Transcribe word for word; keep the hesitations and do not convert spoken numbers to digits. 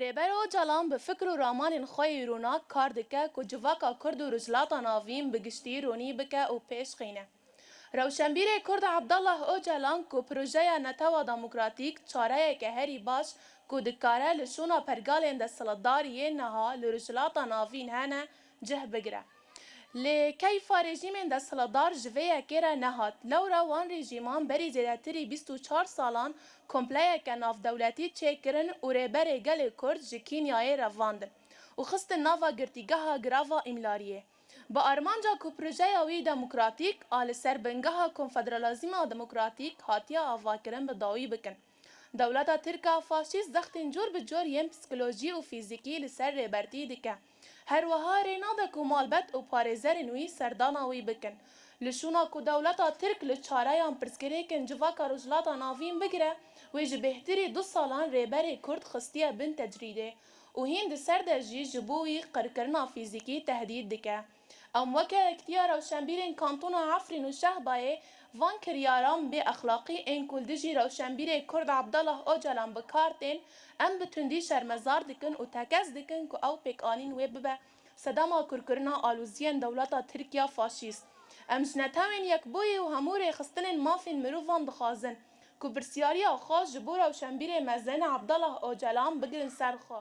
Rêber Ocalan bi fikr û ramanên xwe yê rûnak kar dike ku civaka Kurd û Rojhilata Navîn bi giştî rûnî bike û pêş xîne. Rewşenbîrê Kurd Abdullah Ocalan ku projeya Netewa Demokratîk çareyeke herî baş ku dikare li şûna pergalên desthilatdar yên niha li Rojhilata Navîn hene cih bigire. Lê keyfa rejîmên desthilatdar ji vê yekê re nehat. Lewra wan rejîman berî zêdetirî bîst û çar salan kompleyeke navdewletî çêkirin û rêberê gelê Kurd ji Kînyayê revandin û xistin nava girtîgeha Girava Îmlariyê. Bi armanca ku projeya wî demokratîk a li ser bingeha konfederalizma demokratîk hatiye avakirin bi dawî bikin. Dewleta Tirk a faşîst zextên cor bi cor yên psîkolojî û fîzîkî li ser Rêbertî dike. Her wiha rê nade ku malbet û parêzerên wî serdana wî bikin. Li şûna ku dewleta Tirk li çareyan pirsgirêkên civaka Rojhilata Navîn bigire, wê ji bêhtirî du salan rêberê Kurd xistiye bin tecrîdê û hîn di ser de jî ji bo wî qirkirina fîzîkî tehdîd dike. Em weke Yekîtiya Rewşenbîrên Kantona Efrîn û Şehbayê van kiryaran bê exlaqî ên ku li dijî rewşenbîrê Kurd Abdullah Ocalan bi kar tên, em bi tundî şermezar dikin û tekez dikin ku ew pêkanîn wê bibe sedema kûrkirina aloziyên dewleta Tirk ya faşîst. Em ji Netewên Yekbûyî û hemû rêxistinên mafên mirovan dixwazin ku pirsiyariya xwe ji bo rewşenbîrê mezin Abdullah Ocalan bigirin ser xwe.